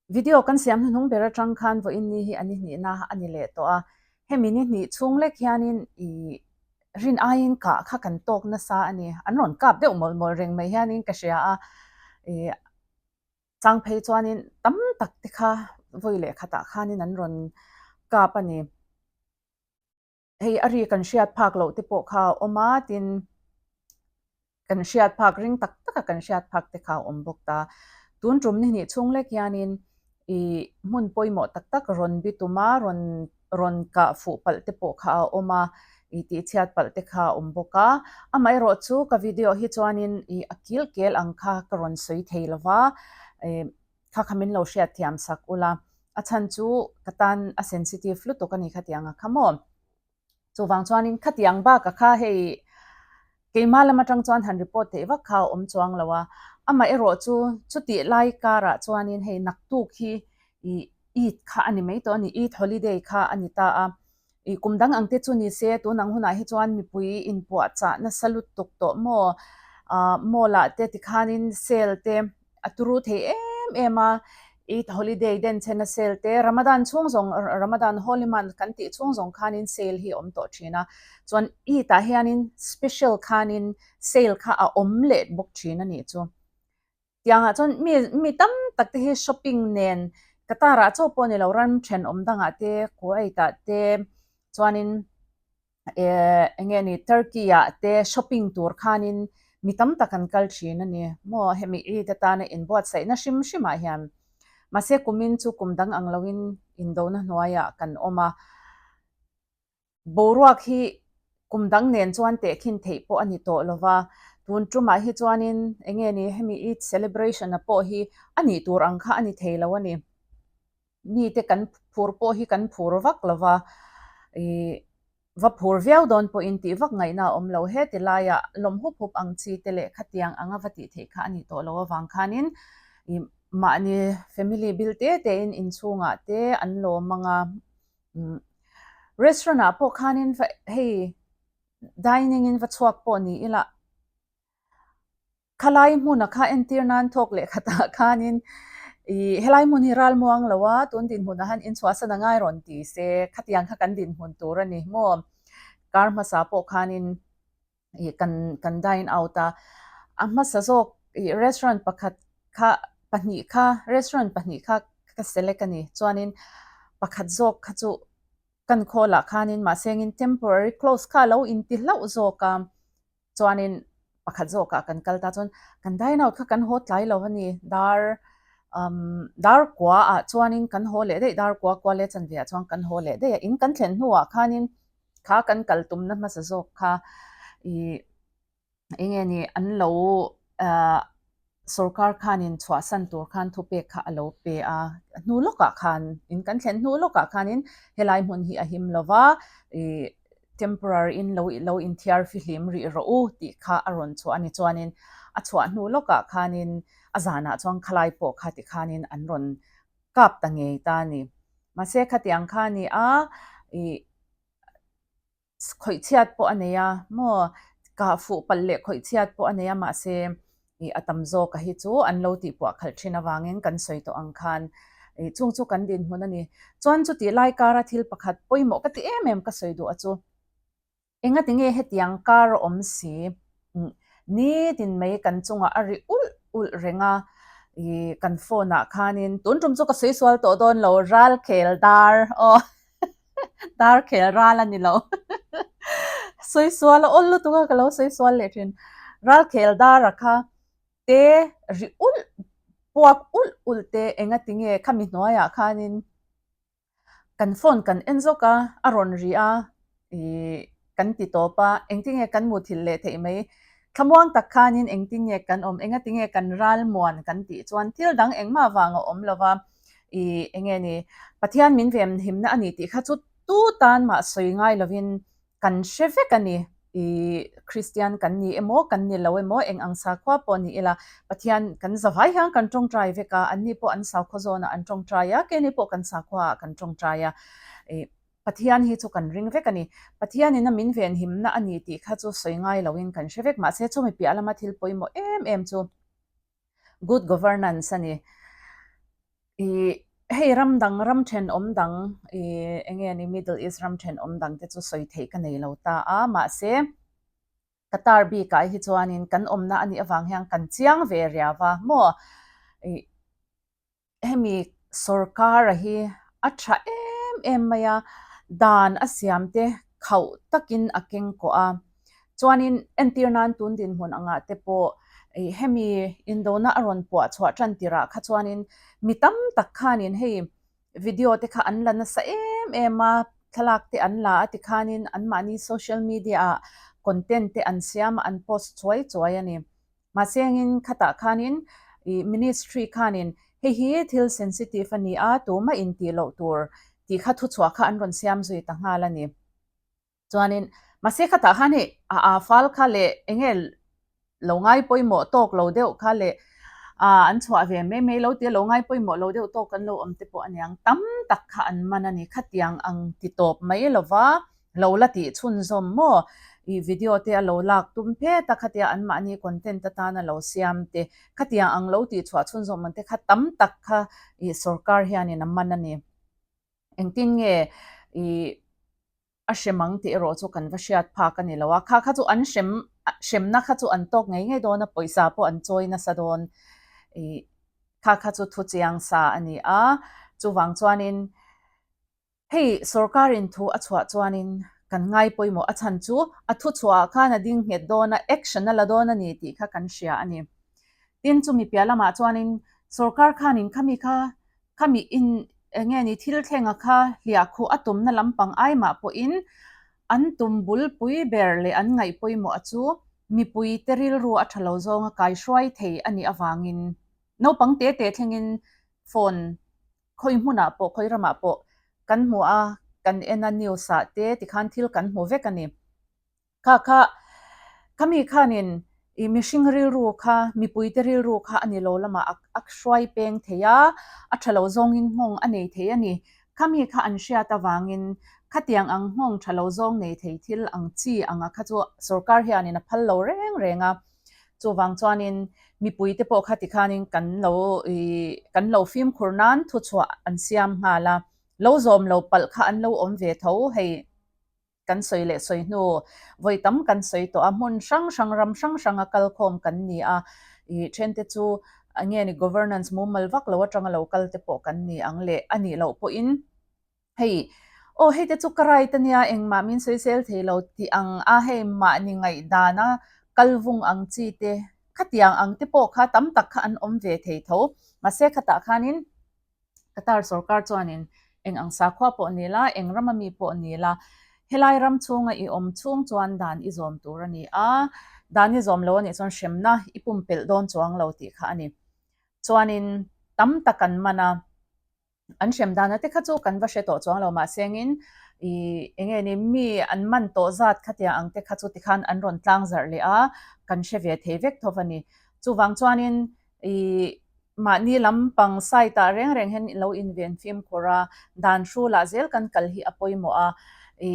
Video kan siam hnuhnung ber atang khan vawiin ni hi a ni hnihna a ni leh tawh a, hemi ni hnih chhung lek hianin ih rin aiin kah kha kan tawk nasa a ni. An rawn kap deuh mawlh mawlh reng mai hianin ka hria a, ih chang phei chuanin tam tak te kha vawi leh khatah khanin an rawn kap a ni. Hei a ri kan hriat phak loh te pawh kha a awm a, tin kan hriat phak ring tak tak a kan hriat phak te kha a awm bawk ta. Tun tum ni hnih chhung lek hianin ih hmun pawimawh tak tak rawn bi tum a, rawn rawn kah fuh palh te pawh kha a awm a, ih tihchhiat palh te kha a awm bawk a. Amaherawh chu ka video hi chuanin ih a kil kel ang kha ka rawn sawi thei lo va, ih Kha kha min lo hriat thiam sak ula, a chhan chu ka tan a sensitive lutuk a ni khatiang a kha maw? Chuvang chuanin khatiang baka kha hei keimah lam atang chuan han report theih vak kha a awm chuang lo a, amah erawh chu chutih lai karah chuanin hei naktuk hi ih Eid kha a ni mai tawh a ni, Eid holiday kha a ni ta a, Ih kum dang ang te chu ni se, tun ang hunah hi chuan mipui inpuahchah nasa lutuk tawh maw? Ah mall ah te tikhanin sale te a turu thei em em a, Eid holiday denchhena sale te, Ramadan chhung zawng Ramadan holy month kan tih chhung zawng khanin sale hi a awm tawh thin a, chuan Eid ah hianin special khanin sale kha a awm leh bawk thin a nih chu. Tiangah chuan mi mi tam tak te hi shopping nen Qatar ah chaw pawh a ni lo ram thenawm dangah te Kuwait ah te chuanin eh eng nge ni Turkey ah te shopping tur khanin mi tam tak an kal thin a ni maw hemi Eid atana inbuatsaihna hrim hrim ah hian mahse kumin chu kum dang ang loin indona hnuaiah kan awm a. Boruak hi kum dang nen chuan tehkhin theih pawh a ni tawh lo va, tun tumah hi chuanin eng nge ni hemi Eid celebration a pawh hi a nih tur ang kha a ni thei lo a ni. Mite kan phur pawh hi kan phur vak lo va, ih va phur viau dawn pawhin tih vak ngaihna a awm lo. Heti laiah lawm hup hup ang chi te leh khatiang anga va tih theih kha a nih tawh lo avang khanin ih mahni family bil te tein inchhungah te an lawm ang a. Restaurant ah pawh khanin va hei dining in va chhuak pawh ni ila khalai hmun a kha entir nan thawk leh khatah khanin ih helai hmun hi ral muang lo a tun dinhmun ah hian inchhuahsan a ngai rawn ti se khatiang kha kan dinhmun tur a ni maw kar hmasa pawh khanin ih kan kan dine out a, a hmasa zawk ih restaurant pakhat kha pahnih kha restaurant pahnih kha ka select a ni chuanin pakhat zawk kha chu kan call ah khanin mahse engin temporary close kha a lo inti hlauh zawk a chuanin pakhat zawk ah kan kal ta chuan kan dine out kha kan haw tlai lo a ni dar umm dar kua ah chuanin kan haw leh daih dar kua kua leh chanve ah chuan kan haw leh daih a in kan thlen hnuah khanin Kha kan kal tumna hmasa zawk kha ih eng nge ni an lo ah sorkar khanin chhuahsan tur khan thupek kha a lo pe a, hnu lawkah khan in kan thlen hnu lawkah khanin helai hmun hi a him lo va ih temporary in lo lo inthiar fihlim rih rawh u tih kha a rawn chhuah a ni chuanin a chhuah hnu lawkah khanin a zanah chuan khalai pawh kha tikhanin an rawn kap ta ngei ta a ni. Mahse khatiang kha a ni a, ih khawih chhiat pawh a nei a maw, kah fuh palh leh khawih chhiat pawh a nei a mahse ih a tam zawk a hi chu an lo tihpuah khalh thin avangin kan sawi tawh ang khan ih chung chu kan dinhmun a ni. Chuan chutih lai kara thil pakhat pawimawh ka ti em em ka sawi duh a chu. Engati nge hetiang kar a awm si? Nitin mai kan chungah a ri ulh ulh reng a, ih kan phone ah khanin tun tum chu ka sawi sual tawh dawn lo, ral khel dar aw dar khel ral a ni lo sawi sual a awl lutuk a ka lo sawi sual leh thin, ral khel dar a kha te ri ulh puak ulh ulh te engati nge khami hnuaiah khanin Kan phone kan en zawk a, a rawn ri a, ih kan ti tawp a, engtin nge kan muthilh leh theih mai? Thlamuang tak khanin engtin nge kan awm, engati nge kan ral muan kan tih chuan thil dang engmah vang a awm lo va, ih eng nge ni, Pathian min vem himna a ni tih kha chu tu tan mah sawi ngai lovin Kan hre vek a ni. I Kristian kan ni emaw, kan ni lo emaw, eng ang sakhua pawh ni ila, Pathian kan zavai hian kan tawngtai vek a, anni pawh an sakhua zawnah an tawngtai a, keini pawh kan sakhuaah kan tawngtai a. I Pathian hi chu kan ring vek a ni. Pathianin a min venhimna a ni tih kha chu sawi ngai loin kan hre vek. Mahse, chumi piah lama thil pawimawh em em chu good governance a ni. Ih hei ram dang ram thenawm dang ih eng nge ni Middle East ram thenawm dang te chu sawi theih ka nei lo ta a mahse Qatar bikah hi chuanin kan awmna a nih avang hian kan chiang ve riau a maw ih hemi sorkara hi a tha em em mai a dan a siam te khauh takin a keng kawh a chuanin entir nan tun dinhmun angah te pawh ih hemi indona a rawn puah chhuah tan tirah kha chuanin mi tam tak khanin hei video te kha an la nasa em em a thlalak te an la a tikhanin anmahni social media ah content te an siam a an post chuai chuai a ni. Mahse engin khatah khanin ih ministry khanin hei hi thil sensitive a ni a tumah intih loh tur tih kha thuchhuah kha an rawn siam zui ta nghal a ni. Chuanin mahse khatah khan hei a a fal kha leh eng nge lo ngai pawimawh tawk lo deuh kha leh ah an chhuah ve mai mai lo tia lo ngai pawimawh lo deuh tawk kan lo awm te pawh a niang tam tak kha an man a ni. Khatiang ang ti tawp mai lova lo la tih chhunzawm maw ih video te a lo lak tum phet a khatia anmahni content atana lo siam te khatiang ang lo tih chhuah chhunzawm ang te kha tam tak kha ih sorkar hianin a man a ni. Engtin nge ih a hrem ang tih erawh chu kan va hriat phak a ni lo a, kha kha chu an hrem hremna kha chu an tawk ngei ngei dawn a, pawisa pawh an chawi nasa dawn ih kha kha chu thu chiang sa a ni a, chuvang chuanin hei sorkarin thu a chhuah chuanin kan ngai pawimawh a chhan chu a thu chhuahah khan a ding nghet dawn a, action a la dawn a ni tih kha kan hria a ni. Tin chumi piah lamah chuanin sorkar khanin khami kha Khami in eng nge ni thil thlenga kha hliah khuh a tumna lampang ai mah pawhin an tum bulpui ber leh an ngaih pawimawh a chu mipui te rilru a tha lo zawnga kaihruai thei a nih avangin naupang te te thlengin phone khawi hmunah pawh khawi ramah pawh kan hmu a kan en a news ah te tikhan thil kan hmu vek a ni. Kha kha, khami khanin i mihring rilru kha, mipuite rilru kha a ni lo lamah a a hruai peng thei a, a tha lo zawngin nghawng a nei thei a ni. Khami kha an hriat avangin khatiang ang nghawng tha lo zawng nei thei thil ang chi anga kha chu sorkar hianin a phal lo reng reng a. Chuvang chuanin mipuite pawh kha tikhanin kan lo i kan lo fimkhur nan thuchhuah an siam nghal a, lo zawm lo palh kha an lo awm ve tho hei. Kan sawi leh sawi hnu vawi tam kan sawi tawh a, hmun hrang hrang ram hrang hranga kal khawm kan ni a, ih thente chu nge ni governance mumal vak lo atanga lo kal te pawh kan ni ang leh a nih loh pawhin hei aw hei te chu ka right ania engmah min sawi sel thei lo tih ang a hei mahni ngaihdana kal vung ang chi te khatiang ang te pawh kha tam tak kha an awm ve thei tho mahse khatah khanin Qatar sorkar chuanin eng ang sakhua pawh ni la, eng rama mi pawh ni la, helai ram chhunga i awm chhung chuan dan i zawm tur a ni a, dan i zawm lo a nih chuan hremna i pumpelh dawn chuang lo tih kha a ni. Chuanin tam tak an man a, an hrem dana te kha chu kan va hre tawh chuang lo mahsengin i eng nge ni mi an man tawh zat khatiang ang te kha chu tikhan an rawn tlang zarh leh a, kan hre ve thei vek tho a ni. Chuvang chuanin I mahni lampang site ah reng reng hian lo inven fimkhur a, dan hrulah zel kan kal hi a pawimawh a. I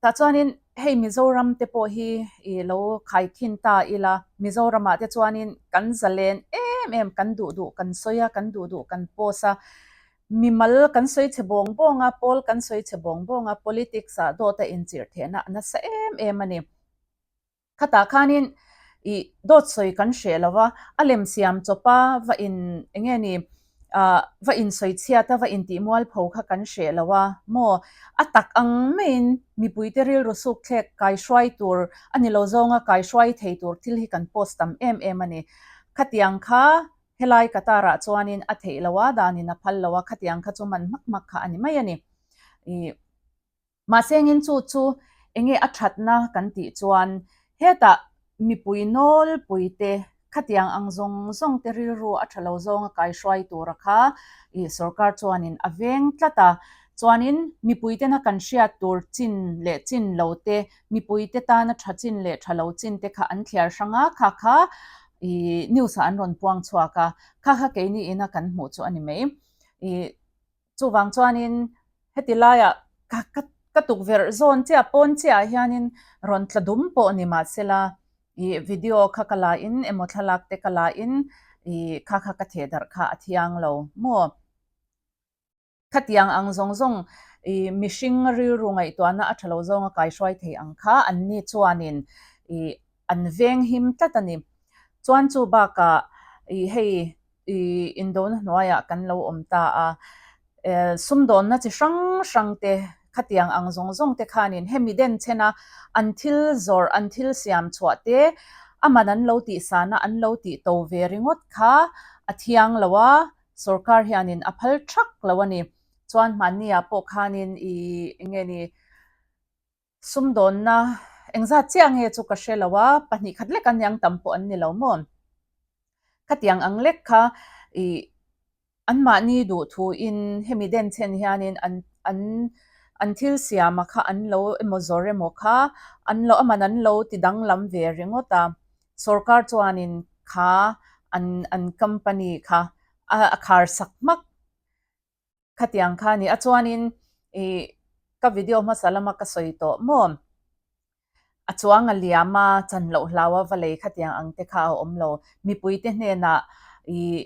tah chuanin hei Mizoram te pawh hi i lo khaikhin ta ila, Mizoramah te chuanin kan zalen em em, kan duh duh kan sawi a, kan duh duh kan post a, mimal kan sawi chhe bawng bawng a, pawl kan sawi chhe bawng bawng a, politics ah dawt a inchirh thehna a nasa em em a ni. Khatah khanin ih dawt sawi kan hreh lo a, a lem siam chawpa va in eng nge ni ah va in sawi chhiat a va in tih mualpho kha kan hreh lo a maw a tak ang maiin mipuite rilru suk thlek kaihruai tur a ni lo zawnga kaihruai thei tur thil hi kan post tam em em a ni. Khatiang kha helai Qatar ah chuanin a theih lo a danin a phal lo a khatiang kha chu man hmak hmak kha a ni mai a ni. Ih. Mahse engin chu chu enge a thatna kan tih chuan hetah mipui nawlpui te khatiang ang zawng zawng te rilru a tha lo zawnga kaihruai tura kha ih sorkar chuanin a veng tlat a. Chuanin mipui tena kan hriat tur chin leh chin lo te, mipui te tana tha chin leh tha lo chin te kha an thliar hrang a, kha kha ih news ah an rawn puang chhuak a, kha kha keini ina kan hmuh chu a ni mai. Ih. Chuvang chuanin heti laiah ka ka ka tukverh zawn chiah pawn chiah ah hianin rawn tla dum pawh ni mahsela ih video kha ka la in emaw thlalak te ka la in ih kha kha ka theh darh kha a thiang lo maw? Khatiang ang zawng zawng i mihring rilru ngaihtuahna a tha lo zawnga kaihruai thei ang kha anni chuanin i an veng him tlat a ni. Chuan chu bakah i hei i indona hnuaiah kan lo awm ta a, sumdawnna chi hrang hrang te khatiang ang zawng zawng te khanin hemi den chhena an thil zawrh an thil siam chhuah te a man an lo tihsana an lo tih to ve ringawt kha a thiang lo a, Sorkar hianin a phal thak lo a ni. Chuan hmanni ah pawh khanin i enge ni sumdawnna engzat chiah nge chu ka hre lo a, 2 khat lek an niang tam pawh an ni lo maw? Khatiang ang lek kha i anmahni duh thu in hemi den chhen hianin an an an thil siama kha an lo emaw zawr emaw kha an lo aman an lo ti danglam ve ringawt a. Sorkar chuanin kha an an company kha a khar sak hmak khatiang kha a ni a. Chuanin ih ka video hmasa lama ka sawi tawh maw a chuang a liam a chan loh hlau a va lei khatiang ang te kha a awm lo. Mipuite hnenah ih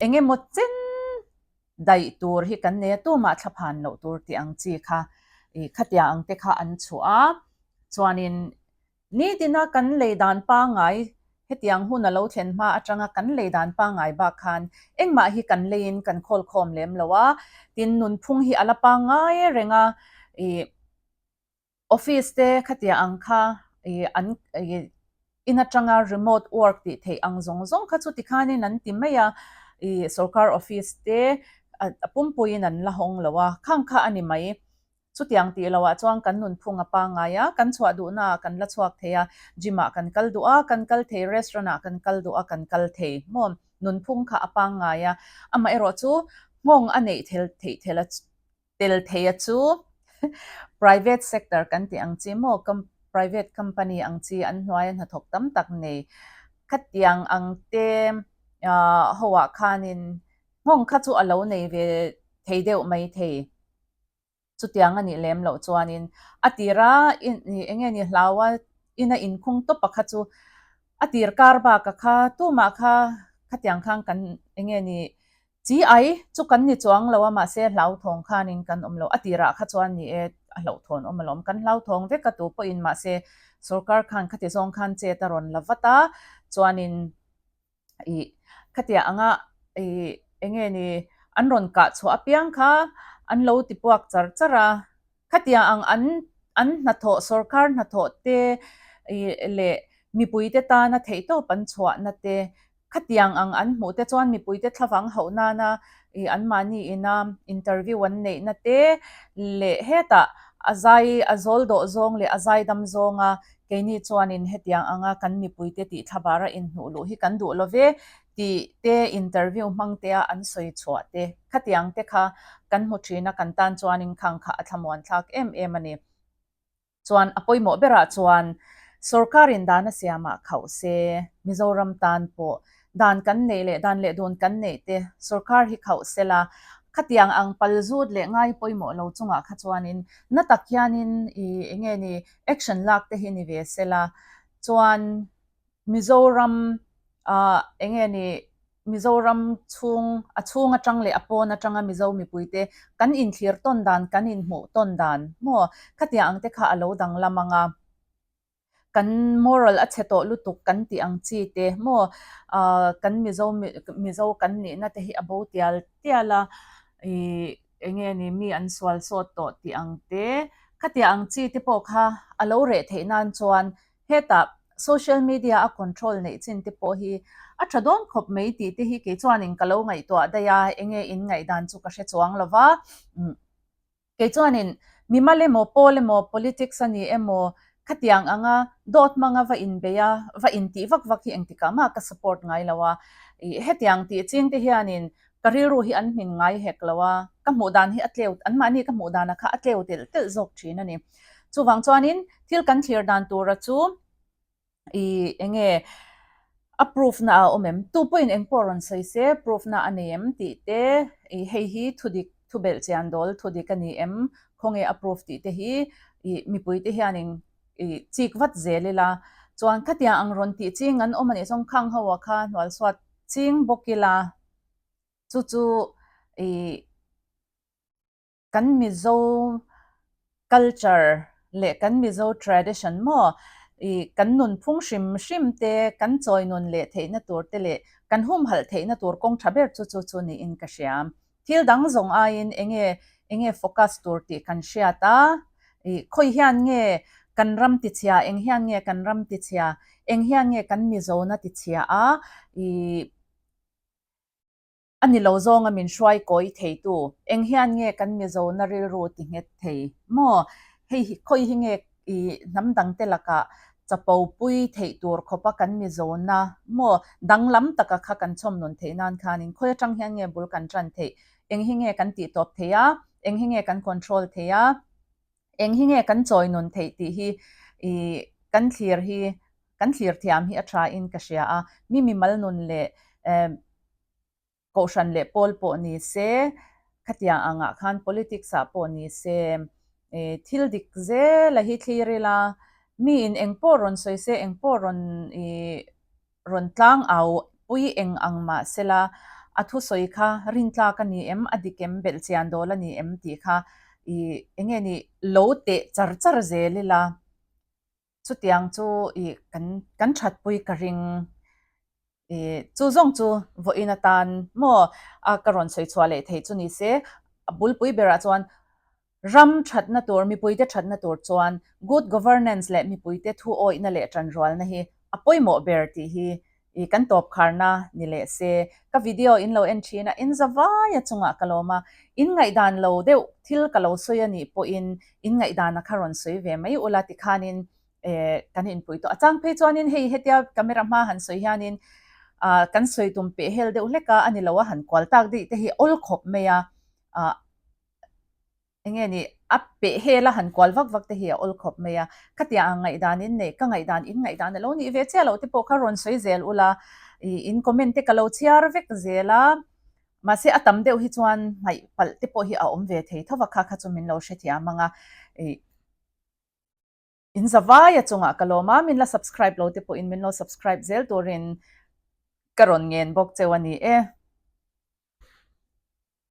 Eng emaw chen daih tur hi kan nei a, tumah thla phan loh tur tih ang chi kha ih khatiang ang te kha an chhuah a. Chuanin nitina kan lei dan pangngai hetiang hun a lo thlen hma atanga kan lei dan pangngai bak khan engmah hi kan leiin kan khawl khawm lem lo a, tin nunphung hi a la pangngai reng a ih. Office te khatia ang kha ih an ih in atanga remote work tih theih ang zawng zawng kha chu tikhanin an ti mai a, ih sorkar office te a pumpuiin an la hawng lo a, khang kha a ni mai. Chutiang tih loh ah chuan kan nunphung a pangngai a, kan chhuah duhna ah kan la chhuak thei a, gym ah kan kal duh a, kan kal thei, restaurant ah kan kal duh a, kan kal thei maw? Nunphung kha a pangngai a, amaherawh chu nghawng a neih theih thel a tel thei a chu private sector kan tih ang chi maw private company ang chi an hnuaia hnathawk tam tak nei khatiang ang te ah ho ah khanin nghawng kha chu a lo nei ve thei deuh mai thei chutiang a nih lem loh chuanin a tira eng nge ni hlaua ina inkhung tawp a kha chu a tir kar bak a kha tumah kha khatiang khan kan eng nge ni Chi ai chu kan ni chuang lo a, mahse hlauthawng khanin kan awm lo. A tirah kha chuan ni e, a hlauhthawn awm alawm. Kan hlauthawng vek a tu pawhin mahse sorkar khan khati zawng khan chet a rawn la vat a, chuanin ih khatiah anga ih eng nge ni an rawn kah chhuah apiang kha an lo ti puak char char a. Khatiang ang an an hnathawh sorkar hnathawh te ih leh mipuite tana theihtawp an chhuahna te Khatiang ang an hmuh te chuan mipuite thlavang hauh nana ih anmahni ina interview an neihna te leh hetah a zai a zawl dawh zawng leh a zaidam zawnga keini chuanin hetiang anga kan mipuite tih thlabara inhnuh luh hi kan duh lo ve tih te interview hmang te a an sawi chhuah te khatiang te kha kan hmu thin a kan tan chuanin khang kha a thlamuan thlak em em a ni. Chuan a pawimawh berah chuan sorkarin dan a siamah khauh se, Mizoram tan pawh dan kan neih leh dan leh dun kan neih te sorkar hi khauh se la, khatiang ang pal zut leh ngai pawimawh lo chungah kha chuanin na tak hianin i eng nge ni action lak te hi ni ve se la, chuan Mizoram ah eng nge ni Mizoram chhung a chhung atang leh a pawn atanga Mizo mipuite kan inthlir tawn dan kan inhmuh tawn dan maw khatiang ang te kha a lo danglam ang a, kan moral a chhe tawh lutuk kan tih ang chi te maw ah kan Mizo Mizo kan nihna te hi a bo tial tial a ih eng nge ni mi an sual sawt tawh tih ang te khatiang ang chi te pawh kha a lo reh theih nan chuan Hetah social media a control neih chin te pawh hi a tha dawn khawp mai tih te hi kei chuanin ka lo ngaihtuah daih a, enge in ngaihdan chu ka hre chuang lo va. Kei chuanin mimal emaw pawl emaw politics a ni emaw khatiang anga dawt hmanga va inbei a, va intih vak vak hi engtikah mah ka support ngai lo a. Ih hetiang tih ching te hianin ka rilru hi an hmin ngai hek lo a, ka hmuh dan hi a tleu, anmahni ka hmuh dana kha a tleu telh telh zawk thin a ni. Chuvang chuanin thil kan thlir dan tura chu ih eng nge a proof na a awm em? Tu pawhin eng pawh rawn sawi se proof na a nei em tih te ih hei hi thudik thu belh chian dawl thudik a ni em? Khawnge a proof tih te hi ih mipui te hianin ih chik vat zel ila chuan khatiang ang rawn tih ching an awm a nih chuan khang ho ah kha hnual suat ching bawk ila. Chu chu ih. Kan Mizo culture leh kan Mizo tradition maw i kan nunphung hrim hrim te kan chawi nun leh theihna tur te leh kan humhalh theihna tur kawng tha ber chu chu chu niin ka hria. Thil dang zawng aiin enge enge focus tur tih kan hriat a, i khawi hian nge kan ram tichhia, eng hian nge kan ram tichhia, eng hian nge kan Mizona tichhia a, i A ni lo zawnga min hruai kawi theitu, eng hian nge kan Mizona rilru ti nghet thei maw? Hei hi khawi hi nge i hnam dangte lakah chapo pui theih tur khawpa kan Mizona maw danglam taka kha kan chhawm nun theih nan khanin khawi atang hian nge bul kan tan theih? Eng hi nge kan tih tawp thei a? Eng hi nge kan control thei a? Eng hi nge kan chawi nun theih tih hi i kan thlir hi kan thlir thiam hi a tha in ka hria a, mi mimal nun leh kohhran leh pawl pawh ni se, khatiang angah khan politics ah pawh ni se thil dik zel a hi thlir ila, mi in eng pawh rawn sawi se eng pawh rawn i rawn tlang au pui eng ang mah sela a thusawi kha rintlak a ni em, a dik em, belhchian dawl a ni em tih kha i eng nge ni lo teh char char zel ila. Chutiang chu i kan kan thatpui ka ring. I chu zawng chu vawiin atan maw a ka rawn sawi chhuah leh theih chu ni se, a bulpui berah chuan ram thatna tur, mipuite thatna tur chuan good governance leh mipuite thu awihna leh tanrualna hi a pawimawh ber tih hi I kan tawp kharna ni leh se, ka video in lo en thin a, in za vai a chungah ka lawm a, in ngaihdan lo deuh thil ka lo sawi a nih pawhin in ngaihdana kha rawn sawi ve mai ula tikhanin eh kan inpui tawh. A chang phei chuanin hei hetia camera hma han sawi hianin ah kan sawi tum peh hel deuh hlek a, a ni lo a han kual tak daih te hi awl khawp mai a, ah. Eng nge ni, a peh hel a han kual vak vak te hi a awl khawp mai a, khatiang ang ngaihdan in nei, ka ngaihdan in ngaihdan a lo nih ve chiah loh te pawh kha rawn sawi zel ula, i in comment te ka lo chhiar vek zel a, mahse a tam deuh hi chuan hmaih palh te pawh hi a awm ve thei tho va kha kha chu min lo hrethiam ang a, i in zavai a chungah ka lawm a, min la subscribe lo te pawhin min lo subscribe zel turin ka rawn ngen bawk cheu a ni e.